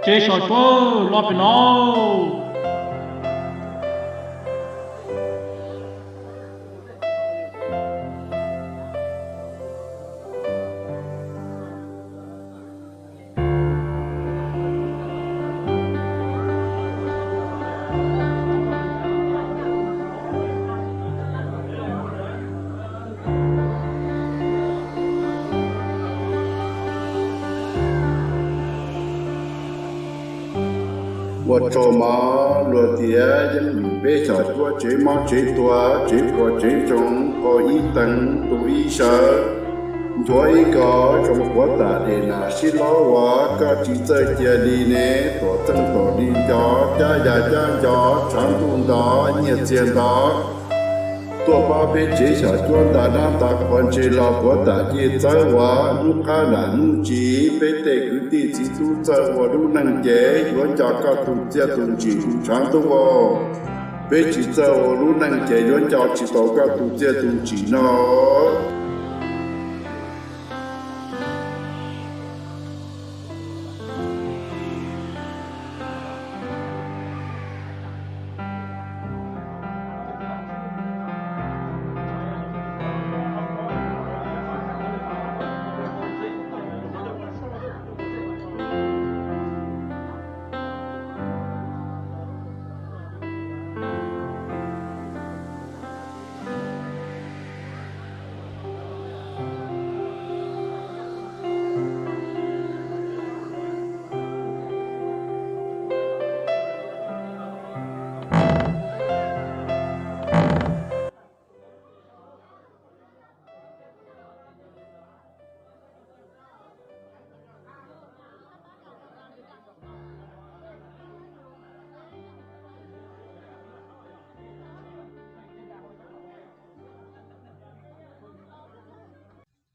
Tsev xyom cuab los pem no. Ua tsaug mog, luag tias yeej vim peb xyom cuab tsev mob tsev tuag, tsev puas tsev ntsoog, qau ib teeg tu ib sawv, nchuav ib kos zoo puav tam es nam sib laub ua, koj tsis txawj cia li ne, tuam txeej tuam li nco, cab ya cab nco, tshav ntuj nto, nyiaj txiag nto. Tuaj pab peb tsev xyom cuab nta nab nta qhua ntseg los puav tam cej txawb ua, hnub qab nam hnub tsis peb tej kwv tij txiv tub txawj ua lub neej ces yuav nco koj tus txiaj tus ntsim tus tshav ntuj. Peb tsis txawj ua lub neej ces yuav nco tsis tau koj tus txiaj tus ntsim no.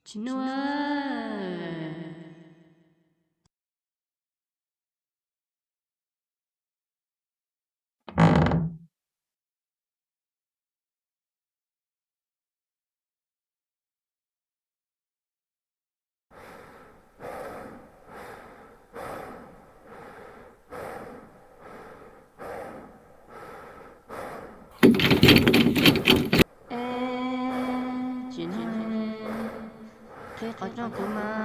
Tsis nuav. Zoo kuv mas.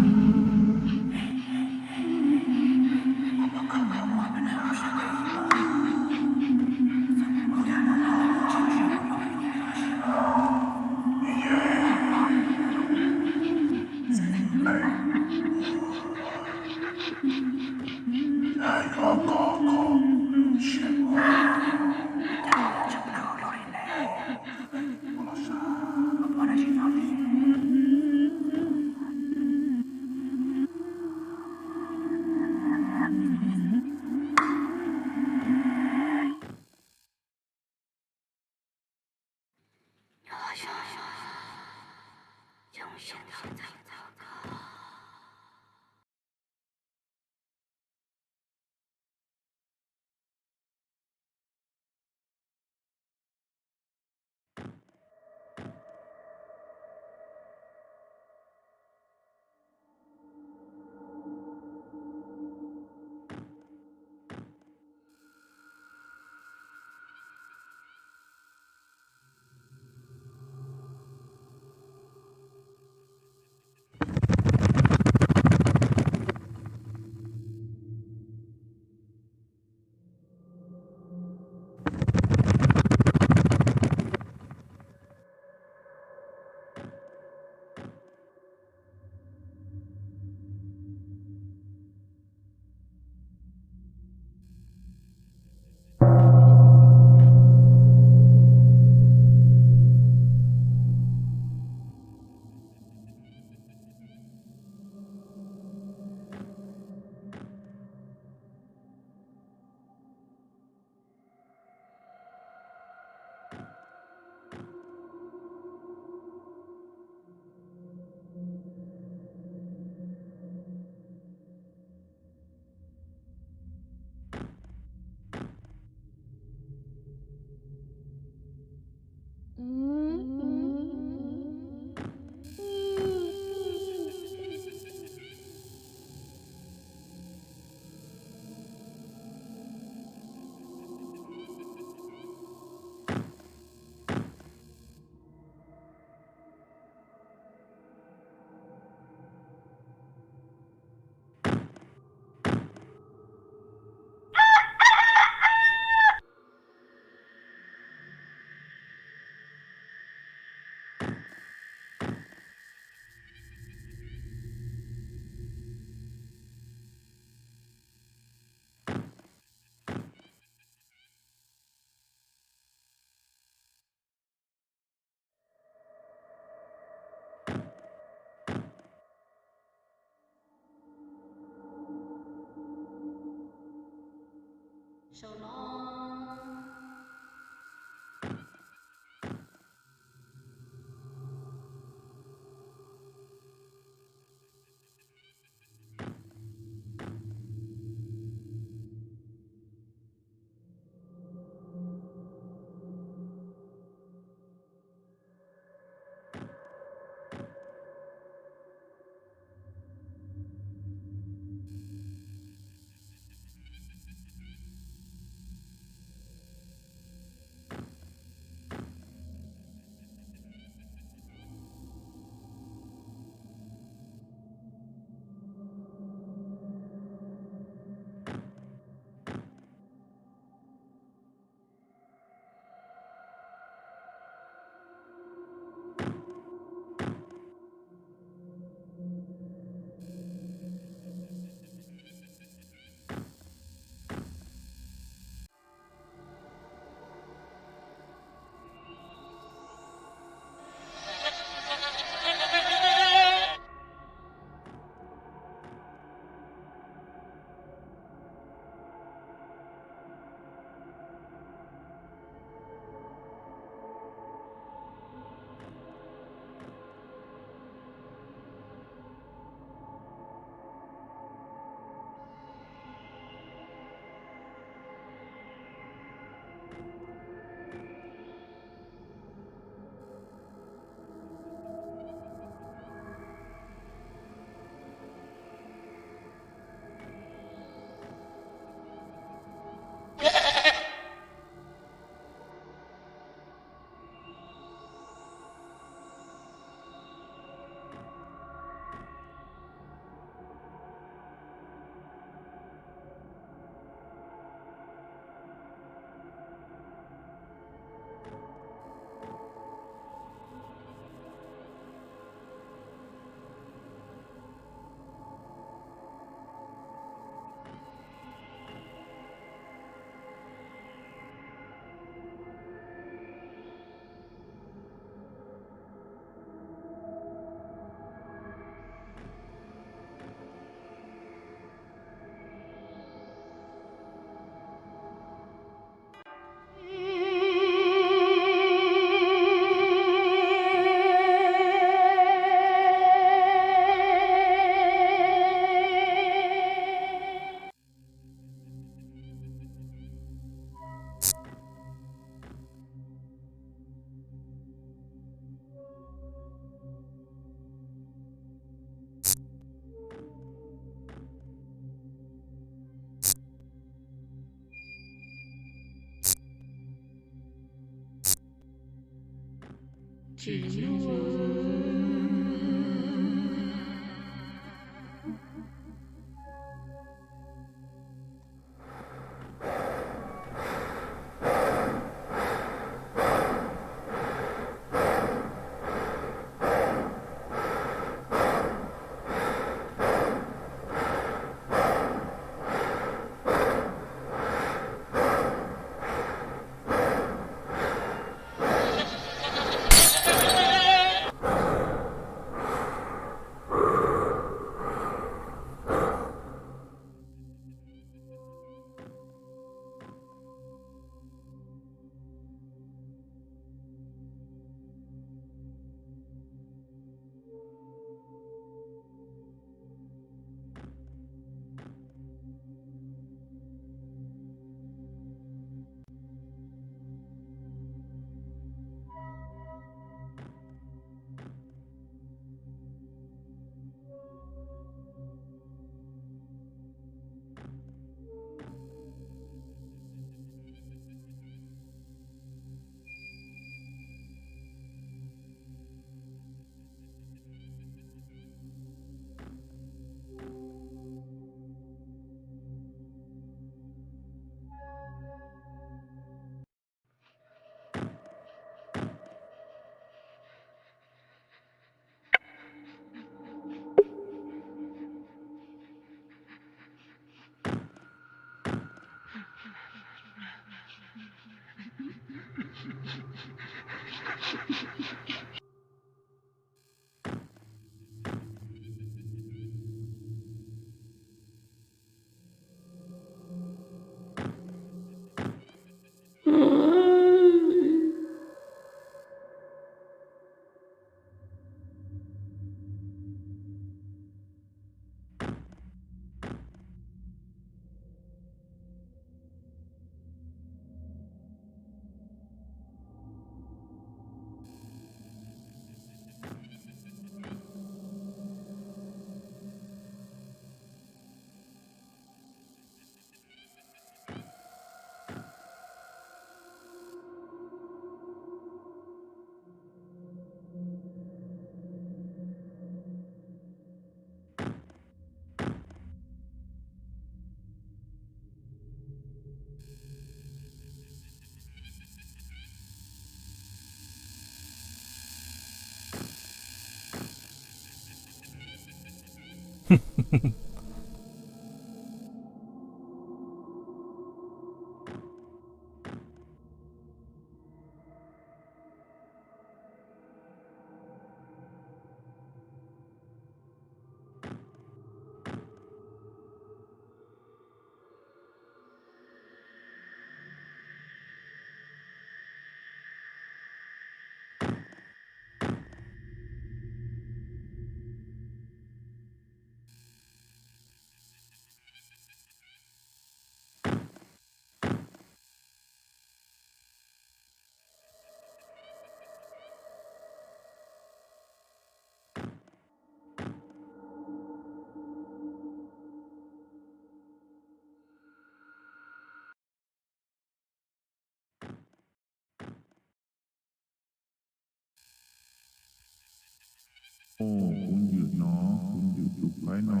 Au, kuv ncwm no, kuv ncwm tus qaib no.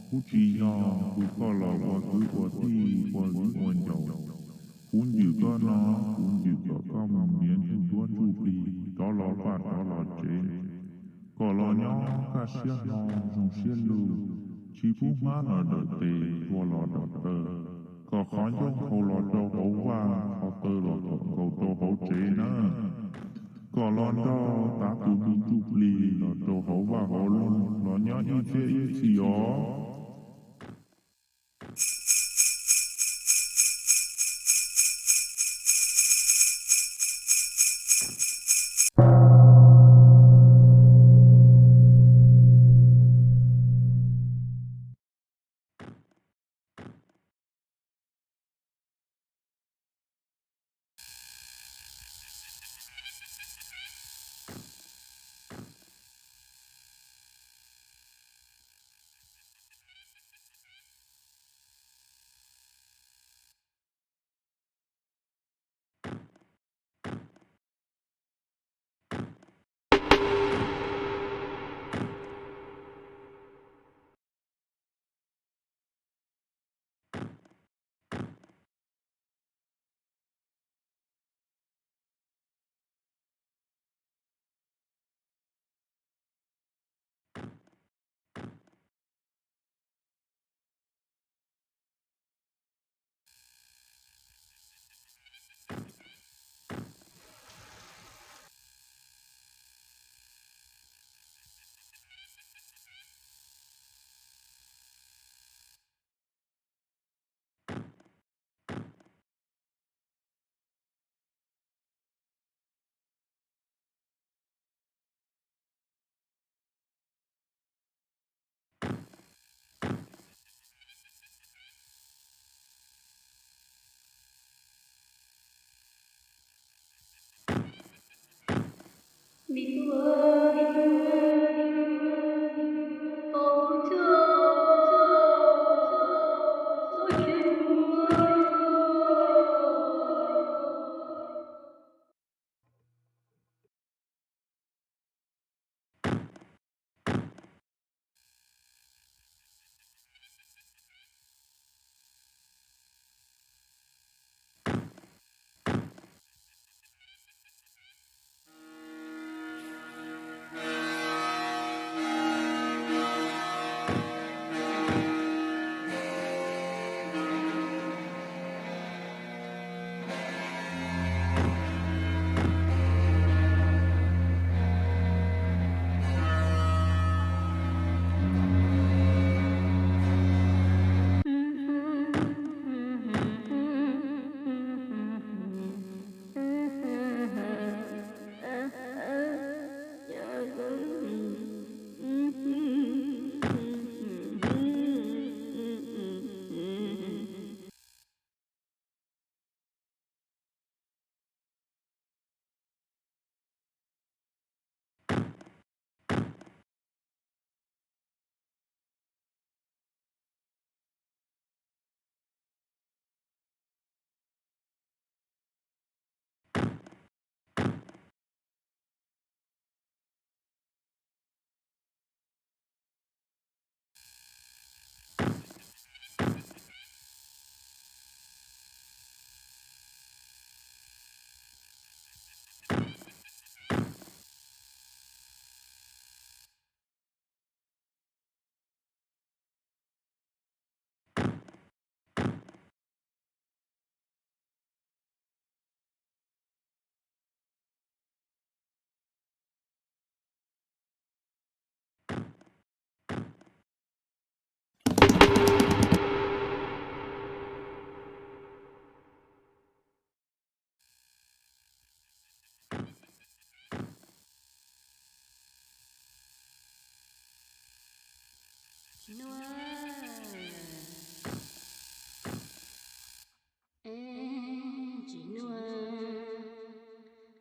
Kuv tsis yog tus koj los ua kwv ua tij ua viv ua ncaus. Kuv ncwm koj no, kuv ncwm kom koj mus ntiav ntsuj duab ntsuj plig rov los vaj rov los tsev, kom los nyob kaj siab hlo zoo siab lug, tsis pub hmab los dawm tes, tua los dawm taw, kom qhov ncauj nphau los rau hauv vaj, qhov taw los kom nkaus rau hauv tsev na. Kom los nrog tav tus me ntsuj plig los rau hauv vaj hauv loog los nyob ib txhiab ib txhis os. Tsis nuaj, es tsis nuaj,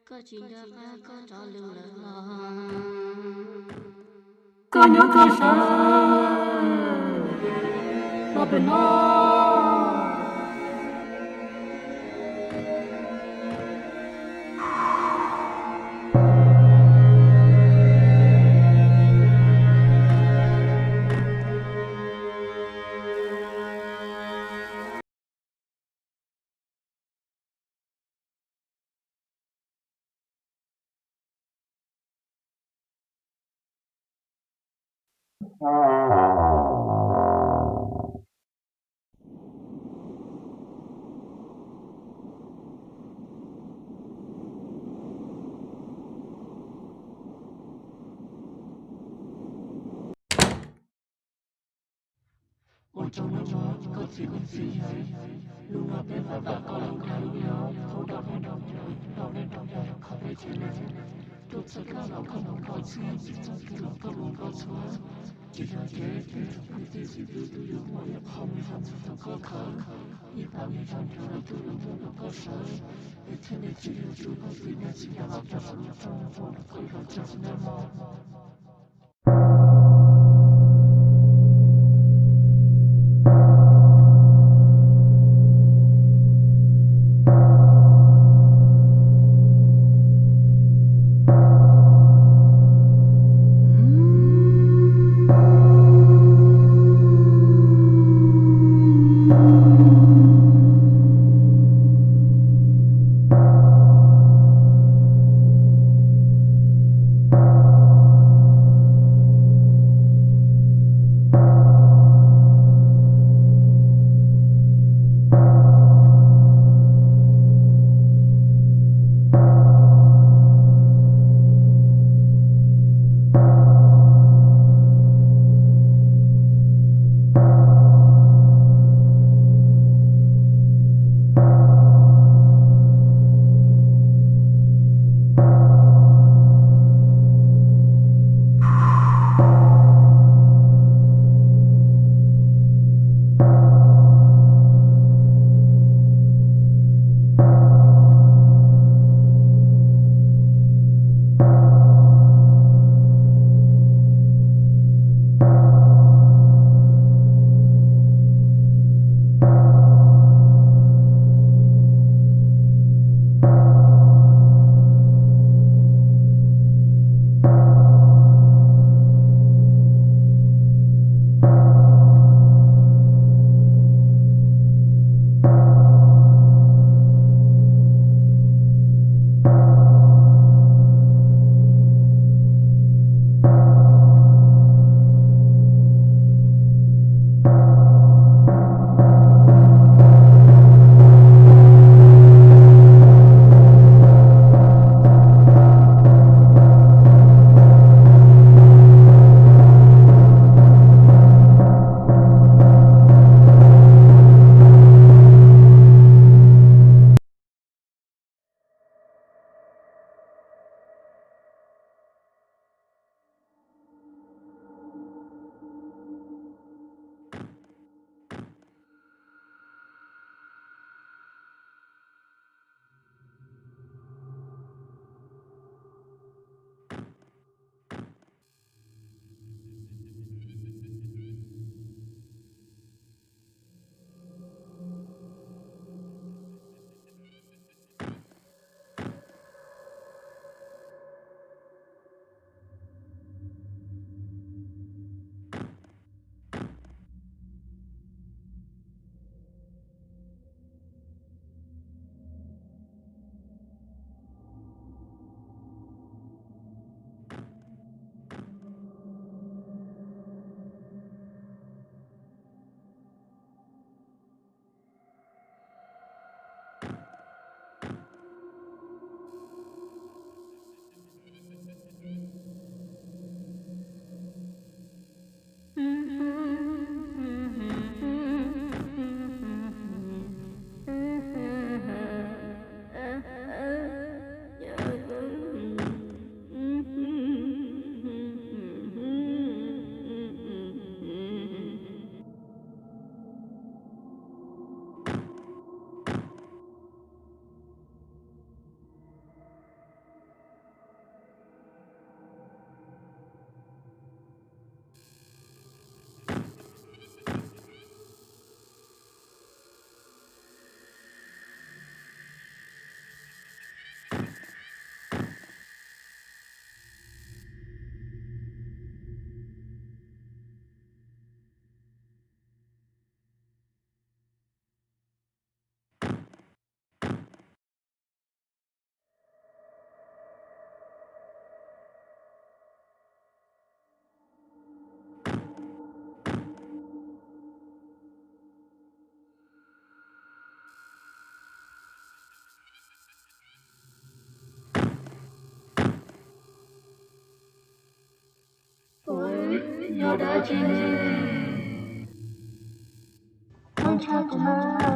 koj tsis nco qab koj rov lwm lawm los? Koj nyob koj sav los pem no. Ua tsaug nawb mog koj txiv koj txiv, lub no peb vam vam koj lub dag lub yau, thoob dam peb nrog nyob, nrog nej nrog nyob, khov peb tsev neeg, rau txhua kab los koj mus nrog txhij, txhua txhua los koj mus nrog txhua. Tsis yog kev, kev rau kwv tij txiv tub, tus yuav muaj ib qho me hauj lwm rau koj khaws, ib pab me hauj lwm rau lawv tus lus ntuj rau koj sawv, es thiaj li tsis yog tsuj koj txiv nej txiv nyob los rau sawv los rau mus rau koj ib los tsaug nawb mog. Yog dab tsi? Koj ntshaw kuv mas, tub.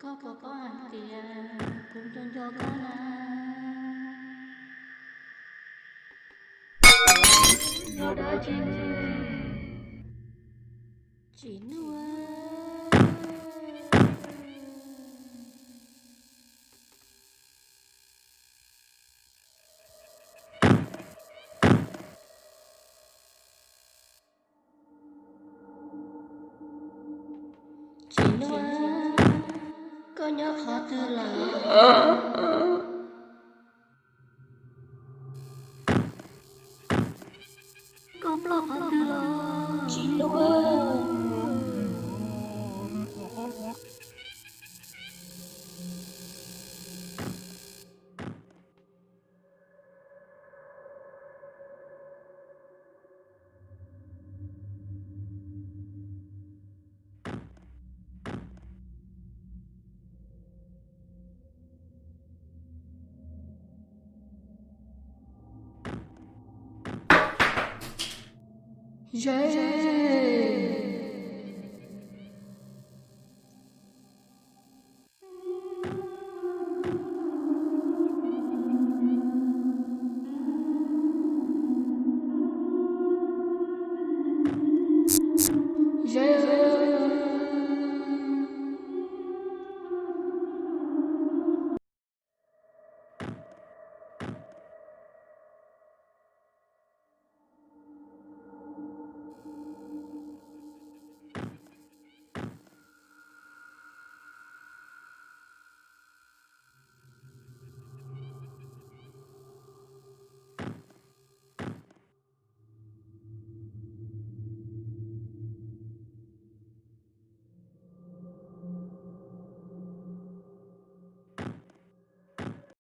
Koj puas paub hais tias kuv nco nco koj na? Yog dab tsi? Tsim nyog. Tsim nyog, koj nyob qhov twg lawm? Koj ploj qhov twg los? Tsim nyog. Ze,